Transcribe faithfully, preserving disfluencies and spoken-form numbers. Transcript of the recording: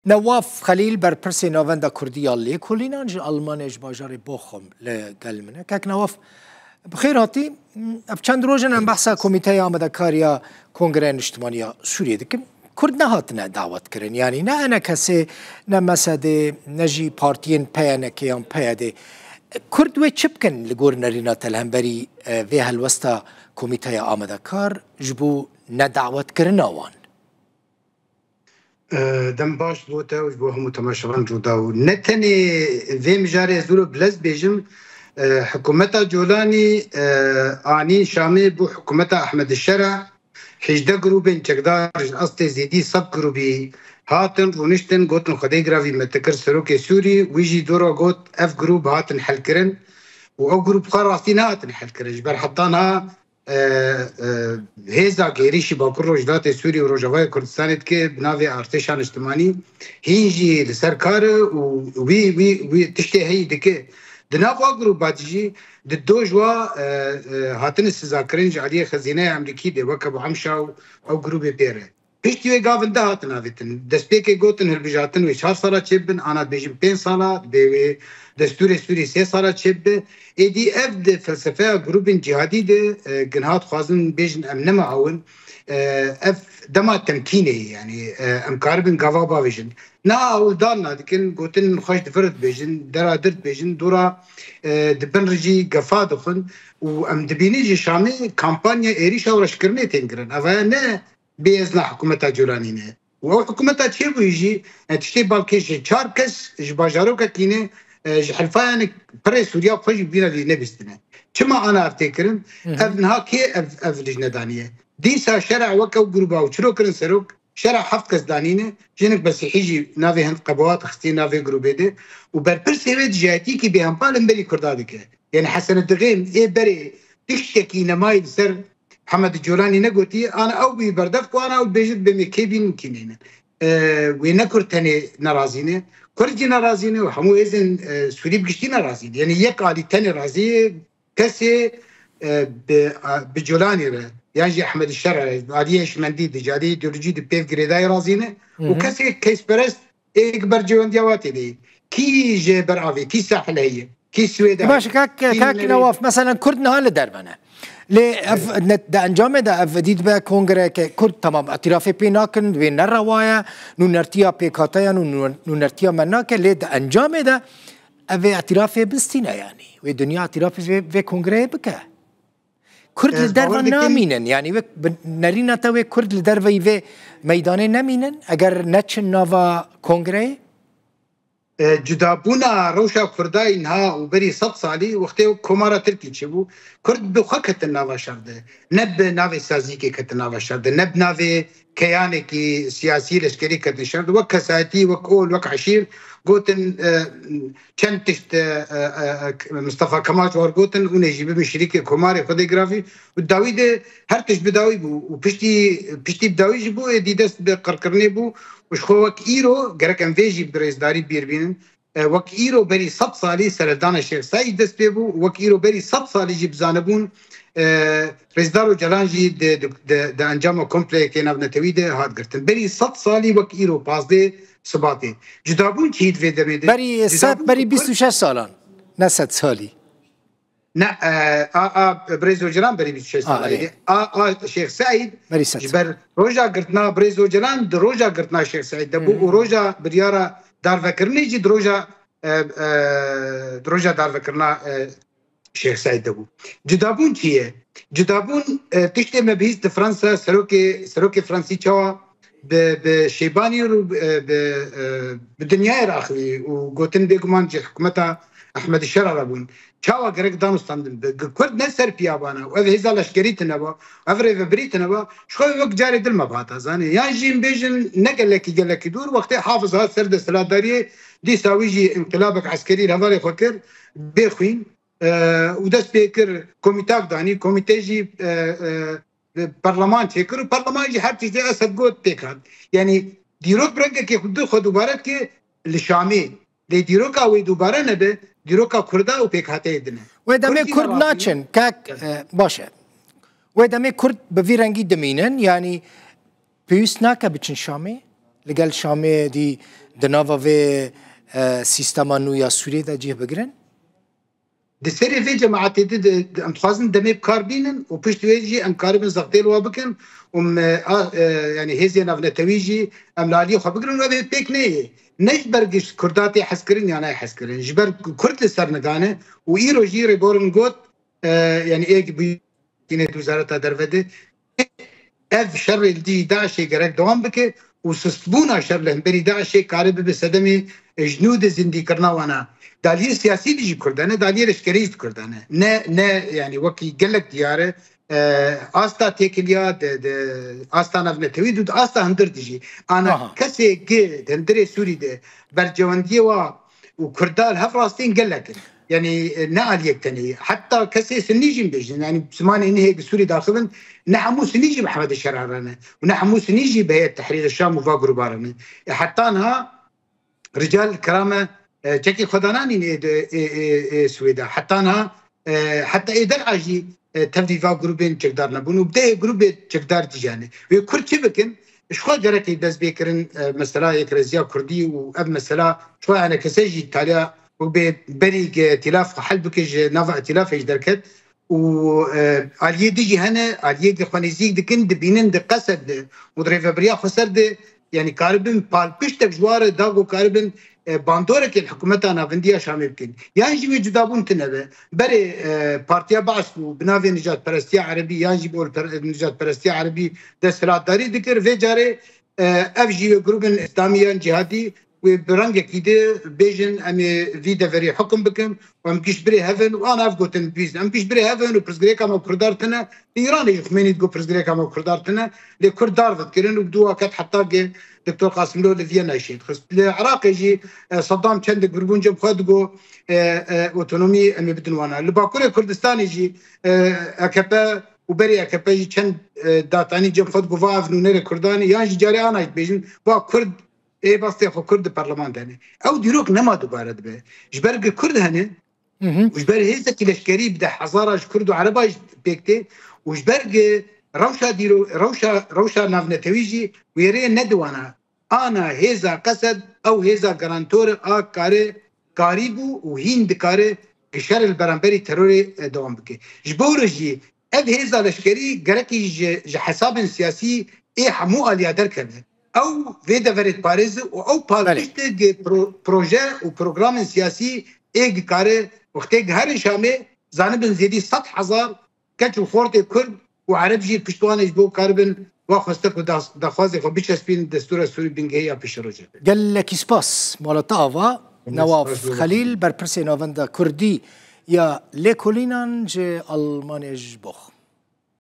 Newaf Xelîl, berpirsê Navenda Kurdî ya Lêkolînan ji Almanyayê ji bajarê Bochum li gel min e. Kek Newaf, bi xêr hatî. Ev çend roj in em behsa Komîteya Amadekar ya Kongreya Niştimanî ya Sûriyê dikin. Kurd nehatine dawetkirin, yanî ne E N K S, ne M S D, ne jî partiyên P Y N K yan P Y D. Kurd wê çi bikin li gor nerîna te li hemberî, e, vê helwesta Komîteya Amadekar ji bo nedawetkirina wan? E, dem baş bo te û ji bo hemû temaşevan Rûdaw. Ne tenê vê mijarê ez wilo bilez bêjim, e, hikûmeta Colanî, e, anîn Şamê bû hikûmeta Ehmed Şera, hejdeh grûbên çekdar ji astê zêdî sed grûbî hatin, rûniştin, gotin Xwedê giravî me te kir serokê Sûrî, wî jî dora got ev grûb hatin helkirin û ew grûb xwe rastî nehatin helkirin. Ji ber heta niha e, e, hêza êrîşî Bakur Rojhilatê Sûrî û Rojavayê Kurdistanê dike bi navê artêşa niştimanî, hîn jî li ser kar e û wî, wî, wî tiştê heyî dike. Di nav wa grûba de jî di do ji wa, e, e, hatine sizakirin ji aliyê xezîneya Amerîkî de weke bi Emşa û ew grûbê pê re. Piştî wê gavin de hatin avêtin. Destpêkê gotin hilbijartin wê çar sala çêbibin, ana dibêjin pênc sala, dibê wê destûrê Sûrî sê sala çêbibe. Êdî ev di felsefeya grûbên cîhadî de, e, ginha dixwazin bêjin em ne miawin. E, ev dema temkînê ye, yanî, e, em karibin gava bavêjin. Na ewil dan nadikin, gotin xweş di vir dibêjin, dera dir dibêjin, dora, e, di bin re jî gefa dixwin û em dibînin ji Şamê kampanya êrîşa û reşkirinê tên kirin. Eva ne bêezna hikûmeta Colanî ne. Û ew hikûmeta çêbûyî jî, e, tiştê balkêş e. Çar kes ji bajarokekî ne, e, ji helfayan pirê Sûriya xwe jî bîna vî nebîstine. Çima ana ev tê kirin? Hı hı. Ev niha kê ev, ev lijne daniye? Dîsa şera wek ew grûba û çiro kirin serok, şera heft kes danîne, jinik Mesîhî jî navê hin qebawat xistî navê grûbê de û berpirsê wê dijayetîkî bêhempa li hemberî Kurda dike. Yani Hesen Dixên ê berê tiştekî nemayî li ser Hemed Colanî negotî, ana ew bî berdef ku ana ew bêjit bê me kê bînin kî neynin. E, wê ne Kurd tenê nerazî ne, Kurd jî nerazî ne û hemû hêzên, e, Sûrî bi giştî nerazî ne. Yani yek alî tenê razî ye, kesê, e, bi, a, bi Colanî re, yan jî Ehmed Şera re, aliyê hişmendî de, ji aliyê îdeolojî de pêv girêdayî razî ne. Hı û hı. Kesê keysperest ê ki bercewendiya wa tê de ye. Kî jê ber avê, kî sahil heye, kî Swêd e, Baş, kak, kî kak Newaf, mesela Kurd niha li derve ne. Lê ev Evet. ne, di encamê de ev dît be kongreyeke Kurd, tamam, îtirafê pê nakin, wê ne rewa ye, nûnertiya pêkhateyan û nû-, nûnertiya me nake, lê di encamê de ev ê îtirafê bistîne, yanî wê dinya îtirafê vê, vê kongreyê bike. Kurd Ez li derve bawer dikim namînin, yanî wek bi nerîna te wê Kurd li derveyî vê meydanê nemînin, eger neçin nava kongreyê? E, cudabûna rewşa Kurda niha û berî sed salî wextê wek Komara Tirkî çêbû, Kurd bi xwe ketin nava şer de. Ne bi navê sazîkê ketin nava şer de, ne bi navê keyanekî siyasî, leşkerî ketin şer de. Wek kesayetî, wek ol, wek eşîr gotin, e, çend tişt, e, e, e, Mistefa Kemal ji war gotin, hûn ê jî bibin şirîkê Komarê Xwedê giravî. Û dawî de her tişt bi dawî bû. Û piştî, piştî bi dawî jî bû, êdî dest bi qirkirinê bû. Û ji xwe wek îro, gerek em vê jî bi rêzdarî bîr bînin. E, wek îro berî sed salî seredana Şêx Seîd dest pê bû. Wek îro berî sed salî jî bi zanebûn, e, Rêzdar Ocalan jî di, di, di, di encama kompleyekê navnetewî de hat girtin. Berî sed salî wek îro pazdeh Sibatê. Cudabûn çi di vê demê de? Berî sed, Cudabûn berî Kurd bîst û şeş salan. Ne sed salî. Ne, e, a, a, Birêz Ocalan berî bîst û şeş A, salan. erê. A, a, Şêx Seîd Berî sed ji sal. ber roja girtina Birêz Ocalan di roja girtina Şêx Seîd de bû Hı hı. û roja biryara darvekirinê jî di roja, e, e, di roja darvekirina, e, Şêx Seîd de bû. Cudabûn çi ye? Cudabûn, e, tiştê me bihîst di Fransa, serokê, serokê Fransî çawa bi, bi Şeybanî û, e, bi, e, bi dinyayê re axivî û gotin bêguman ji hikûmeta Ehmed Şera re bûn. Çawa gerek danûstandin bi? Gi Kurd ne ser piyabana û ev hêza leşkerî tine ba, ev rêvebirî tine ba, ji xwe wek carê dil me bihata zanê. Yan jî em bêjin ne gelekî, gelekî dûr, wextê Hafiz hat ser desthilatdariyê, dîsa wî jî înqilabek eskerî li hevalê xwe kir, bê xwîn, e, û dest pê kir komîtak danî, komîte jî, e, e, parleman çêkir û parleman jî her tiştê Esed got pêk hat. Yanî dîrok bi rengekê xwe du-, xwe dubare dike li Şamê. Lê dîroka wê dubare nebe, dîroka Kurda û pêkhateyê din e. Wê demê Kurd jî Kurd nerazî ne. naçin, kak, Evet. e, baş e. Wê demê Kurd bi vî rengî dimînin, yanî pêwîst nake biçin Şamê, li gel Şamê dî di nava vê e, sîstema nû ya Sûriyê de cih bigirin? Di serê vê cemaetê de, de, de em dixwazin demê bi kar bînin û pişt wê jî em karibin zextê li we bikin û em, e, a, e, yani hêzê navnetewî jî em li aliyê xwe bigirin û ev ê pêk neyê. Ne ji ber giş Kurda tê hezkirin ya nayê hezkirin. Ji ber ku Kurd li ser nigane û îro jî rêborin got, e, yani ê bûyînê di wezareta derve de ev şerê li dijî DAIŞê gerek dewam bike û sistbûna şer li hemberî DAIŞê kare bibe sedemê ji nû de zindîkirina wana. Daliyê siyasî dijî Kurdan e, daliyê leşkerî jî di Kurdan e. Ne, ne, yani wekî gelek diyar e, e, asta têkiliya de, de asta navnetewî de, asta hundir dijî. Ana Aha. kesê gi di hundirê Sûrî de bercewendiyê wa û Kurda li hev rastîn gelek in. Yani e, ne aliyek tenê. Heta kesê Sinnî jî bêjin. Yani zimanê nihê bi Sûrî daxivin, ne hemû Sinnî jî bi Hemedê Şer re ne. Û ne hemû Sinnî jî bi Heyet Tehrîrê Şam û va gruba re ne. E, heta niha rical kirame, e, çekî xwedananîn ê, ê, ê, ê Swêda. Heta niha, e, heta ê der'a jî e, tevlî va grûbên çekdar nebûn û bi dehê grûbê çekdar dijî hene. Wê Kurd çi bikin? Ji xwe gerekê dest bê kirin, e, mesela yekrêziya Kurdî û ev mesela ji xwe enekese jî taliya û bê berî ge tîlaf xwe hel bike ji nava îtîlafê jî derket û, e, aliyê dijî hene, aliyê ge xwe nêzîk dikin, dibînin di qesed de û di rêvebiriya xweser de, yani karibin palpiştek ji wa re da ku karibin e, bandoreke li hikûmeta navendî ya Şamê bikin. Yan jî wê cudabûn tune be. Berê, e, partiya Baas ku bi navê nijadperestiya erebî yan jî bi olper-, nijadperestiya erebî desthilatdarî dikir. Vê carê, e, ev jî wê grûbên îslamî yan cîhadî wê bi rengekî de bêjin, em ê vî deverê hukum bikin û em giş birê hev in û ana ev gotin bibîzin. Em giş birê hev in û pirsgirêka me kurdar tune. Li Îranê jî Xumênî digot pirsgirêka me kurdar tune. Lê Kurd dar ve dikirin û bi dû waket heta ge Doktor Qasimlo li Viyena jî dixist. Li Iraqê jî, e, Saddam çendek grûbûn cem xwe digot, e, e, otonomî em ê bidin wana. Li Bakurê Kurdistanê jî, e, A K P û berê A K P jî çend, e, datanî cem xwe digot, va ev nûnerê Kurdan e, yan jî carê ana jî dibêjin, va Kurd ê bastê xwe Kurd di perleman de hene. Ew dîrok nema dubare dibe. Ji ber ku Kurd hene, Hı hı. Û ji ber hêzekî leşkerî bi deh hezara ji Kurd û Ereba jî pêk tê û ji ber gi rewşa dîro-, rewşa, rewşa navnetewî jî wêrê ne di wana. Ana hêza Qesed ew hêza garantor a kare karî bû û hîn dikare gi şer li beramberî terorê, e, dewam bike. Ji bo re jî ev hêza leşkerî gerekî ji, ji hesabên siyasî ê hemû aliya derkeve. Ew vê deverê diparêze û ew Belê. palpişte gi pro-, proje û programên siyasî ê gi kare wextê gi herê Şamê zanibin zêdî sed hezar keç û xortê Kurd û Ereb jî piştwanê ji bo karibin wa xwestek û da-, daxwazê xwe biçespînin destûra Sûrî bingehî ya pêşerojê be. Gelekî spas. Mala te ava. Spas, Newaf spas, Xelîl, berpirsê Navenda Kurdî ya Lêkolînan ji Almanyê ji bo xwe.